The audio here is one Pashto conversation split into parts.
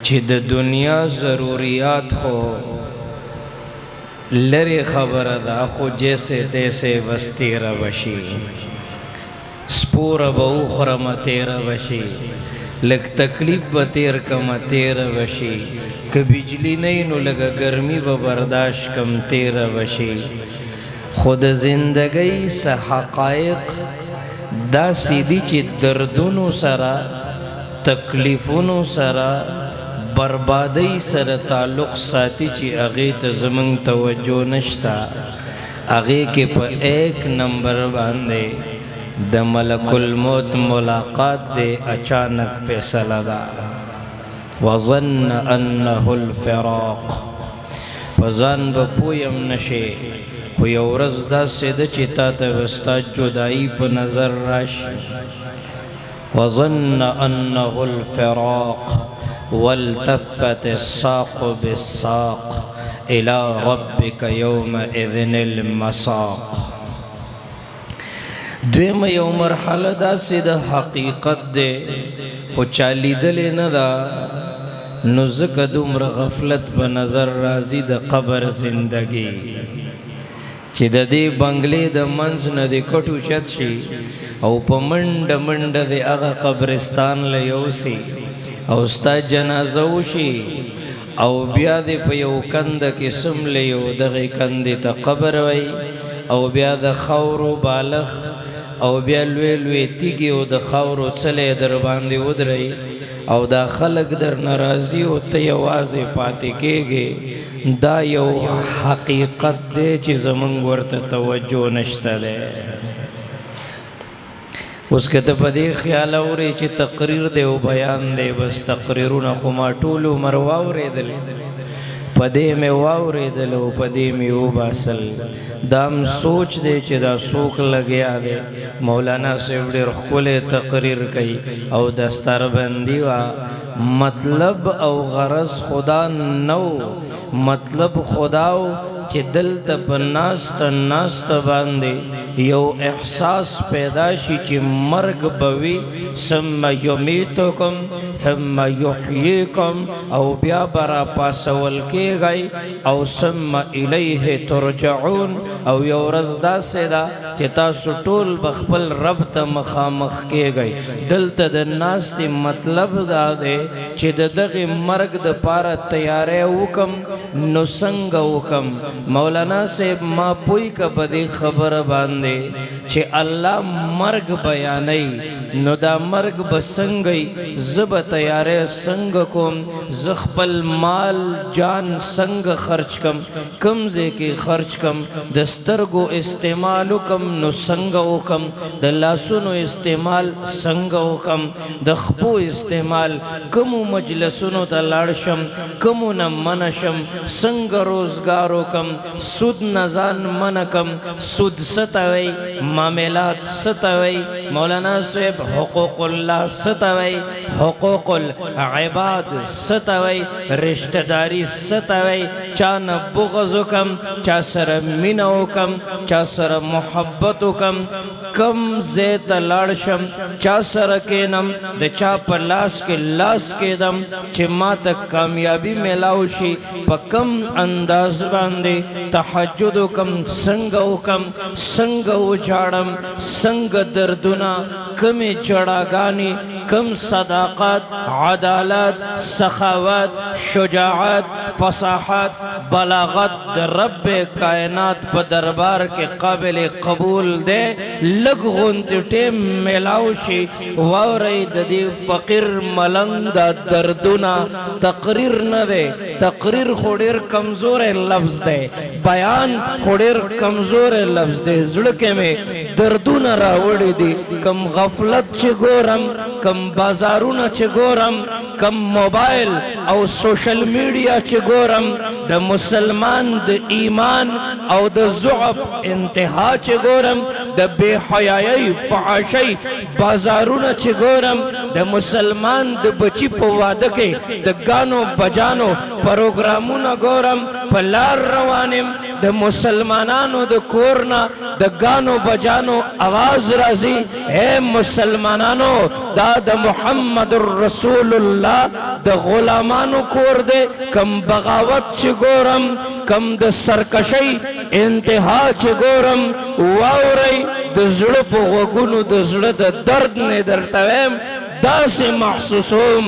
چې د دنیا ضروریات خو لرې خبره ده، خو جیسے تیسے بس تیره به شي، سپوره به وخورمه تیره به شي، لږ تکلیف به تیر کمه تیره به شي، که بجلی نه وي نو لږه ګرمي به برداشت کم تیره به شي. خو د زندګۍ څه حقایق داسې دي چې دردونو سره، تکلیفونو سره، بربادۍ سره تعلق ساتي چې هغې ته زمونږ توجه نشته. هغې کې په ایک نمبر باندې د ملک الموت ملاقات دی، اچانک فیصله ده. وظن انه الفراق، په ځان به پوه هم نه شې، خو یو ورځ داسې ده چې تا ته به ستا جدایي په نظر راشي. وظن انه الفراق والتفت الساق بالساق الى ربك يومئذ المساق. دویمه یو مرحله داسې د حقیقت دی، خو چا لیدلې نه ده، نو ځکه دومره غفلت په نظر راځي. د قبر زندگی چې د دې بنگلې د منځ نه د کټ اوچت شي او په منډه منډه د هغه قبرستان له یوسي او ستا جنازه وشي او بیا دې په یو کنده کې سملې او دغې کندې ته قبر وایي، او بیا د خاورو بالښ او بیا لوی لوی تیږې او د خاورو څلی در باندې ودروي او دا خلک در ناراضي او ته یوازې پاتې کېږې. دا یو حقیقت دی چې زمونږ ورته توجه نشته دی. اوس که ته په دې خیال اورې چې تقریر دی او بیان دی، بس تقریرونه خو ما ټول عمر واورېدل، په دې مې واورېدل او په دې مې وباسل. دا هم سوچ دی چې دا څوک لګیا دی، مولانا صاحب ډېر ښکلی تقریر کوي او دستاربندي وه. مطلب او غرض خدا نو، مطلب خدا و چې دلته په ناسته ناسته باندې یو احساس پیدا شي چې مرګ به وي، ثم یمیتکم ثم یحییکم، او بیا به راپاڅول کېږئ، او ثم الیه ترجعون، او یو ورځ داسې ده چې تاسو ټول به خپل رب ته مخامخ کېږئ. دلته د ناستې مطلب دا دی چې د دغې مرګ دپاره تیاری وکم، نو څنګه وکم؟ مولانا صاحب ما پوی که په دې خبره باندې چې الله مرګ بیانوي، نو دا مرګ به څنګه وي؟ زه به تیاری څنګه کوم؟ زه خپل مال جان څنګه خرچ کم؟ کوم ځای کې خرچ کم؟ د سترګو استعمال وکم نو څنګه وکم؟ د لاسونو استعمال څنګه وکم؟ د خپو استعمال، کومو مجلسونو ته لاړ شم، کومو نه منع شم، څنګه روزګار وکم، سود نه ځان منع کم، سود څه ته وایي، معاملات څه ته وایي، مولانا صاحب حقوق الله څه ته وایي، حقوق العباد څه ته وایي، رشتہ داری څه ته وایي، چا نه بغض وکم، چا سره مینه وکم، چا سره محبت وکم، کم ځای ته لاړ شم، چا سره کینم، د چا په لاس کې لاس کېدم چې ما ته کامیابی میلاو شي، په کم انداز باندې تهجد وکم، څنګه وکم، څنګه وژاړم، څنګه دردونه، کمې چړاګانې، کم صداقت، عدالت، سخاوت، شجاعت، فصاحت، بلاغت د رب کائنات په دربار کې قابل قبول دی. لږ غونتې ټیم میلاو شي، واورئ د دې فقیر ملنګ دا دردونه. تقریر نه دی، تقریر خو ډېر کمزوری لفظ دی، بیان خو ډېر کمزوری لفظ دی. زړه کې مې دردونه راوړي دي. کم غفلت چې ګورم، کم بازارونه چې ګورم، کم موبایل او سوشل میډیا چې ګورم، د مسلمان د ایمان او د ضعف انتها چې ګورم، د بے حیايي فحاشۍ بازارونه چې ګورم، د مسلمان د بچی په واده کې د گانو بجانو پروګرامونه ګورم، په لار روانم. د مسلمانانو د کور نه د ګانو بجانو اواز راځي. اے مسلمانانو، دا د محمد رسول الله د غلامانو کور دی. کم بغاوت چې ګورم، کم د سرکشۍ انتها چې ګورم، واورئ د زړه په غوږونو، د زړه د درد نه درته وایم، داسې محسوسوم،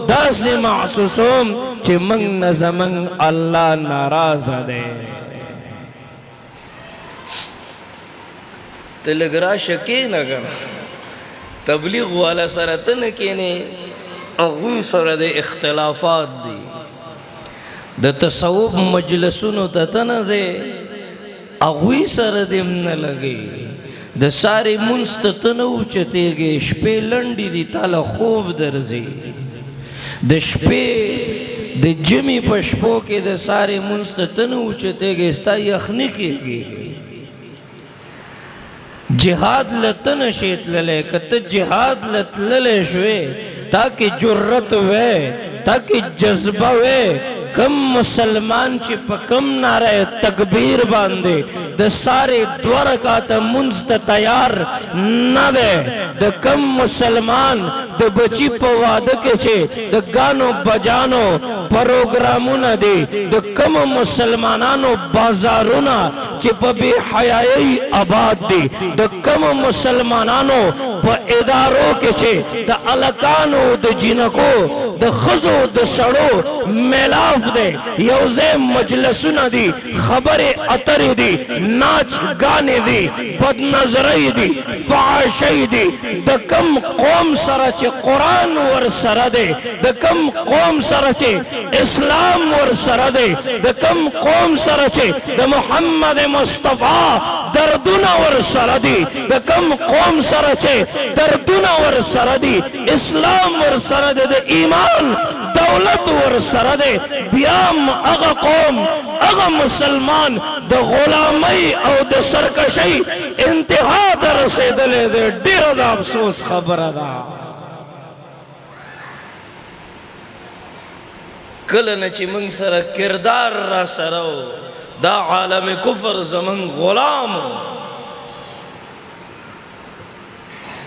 داسې محسوسوم چې موږ نه زموږ الله ناراضه دی. ته لږ راشه کښېنه که نه، تبلیغ والا سره ته نه کښېنې، هغوی سره د اختلافات دي. د تصوف مجلسونو ته ته نه ځې، هغوی سره دې هم نه لګي. د سارې مونځ ته ته نه اوچتېږې، شپې لنډې دي، تا له خوب درځي. د شپې د جمعې په شپو کې د سارې مونځ ته ته نه اوچتېږې، ستا یخني کېږي. جهاد له ته نه شې تللی، که ته جهاد له تللی شوې، تا کې جرأت وی، تا کې جذبه وی، کم مسلمان چې په کم ناره تکبیر باندې د سارې دوه رکعته مونځ ته تیار نه دی، د کم مسلمان د بچی په واده کې چې د ګانو بجانو پروګرامونه دي، د کم مسلمانانو بازارونه چې په بې حیایۍ آباد دي، د کم مسلمانانو په ادارو کې چې د هلکانو د جینکو د ښځو د سړو میلاف دی، یو ځای مجلسونه دي، خبرې اترې دي، ناچ ګانې دي، بدنظرۍ دي، فحاشۍ دي، د کم قوم سره چې قرآن ورسره دی، د کم قوم سره چې اسلام ورسره دی، د کم قوم سره چې د محمد مصطفی دردونه ورسره دي، د کم قوم سره چې دردونه ورسره دي، اسلام ورسره دی، د ایمان دولت ورسره دی، بیا هم هغه قوم هغه مسلمان د غلامۍ او د سرکشۍ انتها ته رسېدلی دی. ډېره د افسوس خبره ده. کله نه چې موږ سره کردار را سره و، دا عالم کفر زموږ غلام و.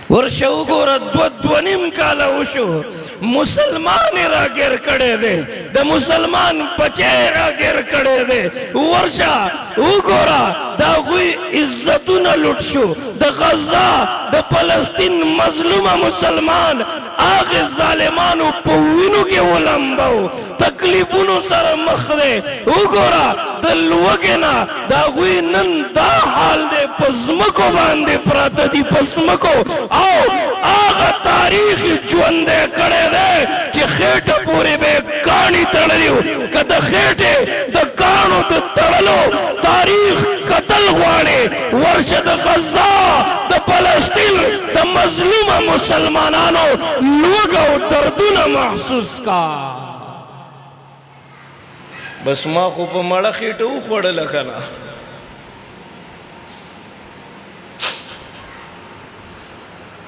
ورشه وګوره، دوه دوه نیم کاله وشو، مسلمان یې راګیر کړی دی، د مسلمان بچی یې راګیر کړی دی. ورشه وګوره، د هغوی عزتونه لوټ شو. د غزه د فلسطین مظلومه مسلمان هغې ظالمانو په وینو کې ولمبو، تکلیفونو سره مخ دی. وګوره د لوږې نه د هغوی نن دا حال دی، په ځمکو باندې پراته دي، په ځمکو. او هغه تاریخ ژوندی کړی دی چې خېټه پورې به یې کاڼي تړلي وو. که د خېټې د کاڼو د تړلو تاریخ کتل غواړې، ورشه د غزه د فلسطین د مظلومه مسلمانانو لوږه او دردونه محسوس کا. بس ما خو په مړه خېټه وخوړله که نه.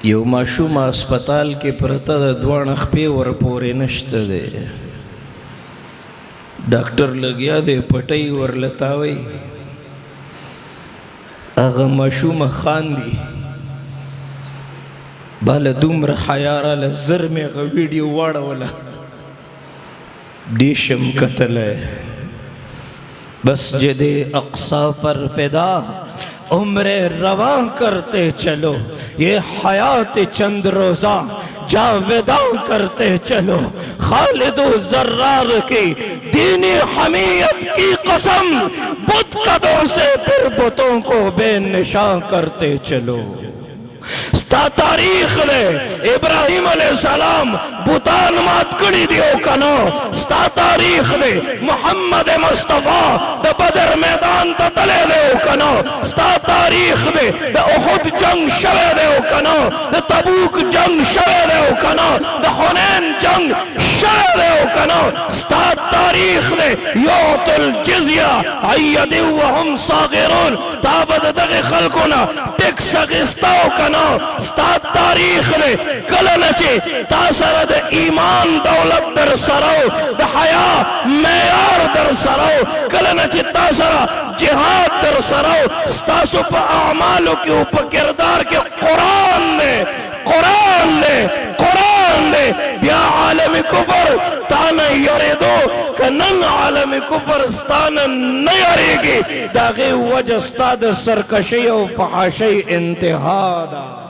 یو ماشومه هسپتال کې پرته ده، دواړه خپې ورپورې نشته دی، ډاکټر لګیا دی پټۍ ورله تاوی، هغه ماشومه خاندي، باله دومره حیا راله، زر مې هغه ویډیو واړوله، دیشم کتلی. مسجد اقصا پر فدا عمر رواں کرتے چلو، یہ حیات چند روزہ جاویداں کرتے چلو، خالد و ذرار کی دینی حمیت کی قسم، بت قدوں سے پھر بتوں کو بے نشاں کرتے چلو. ستا تاریخ دی، ابراهیم علیه السلام بوتان مات کړي دي او که نه؟ ستا تاریخ دی، محمد مصطفی د بدر میدان ته تللی دی او که نه؟ ستا تاریخ دی، د احد جنگ شوی دی او که نه؟ د تبوک جنگ شوی دی او که نه؟ د حنین جنگ شوی دی او که نه؟ ستا تاریخ دی، یعطوا الجزیه عن ید وهم صاغرون، تا به د دغې خلکو نه ټیکس اخیسته او که نه؟ ستا تاریخ دی، کله نه چې تا سره د ایمان دولت در سره و، د حیا معیار در سره کله نه چې تا سره جهاد در سره، ستاسو په اعمالو کې او په کردار کې قرآن دی، قرآن دی، قرآن دی، بیا عالم کفر تا نه یریدو. که نن عالم کفر ستا نه نه یریږي، د هغې وجه ستا د سرکشۍ او فحاشۍ انتها ده.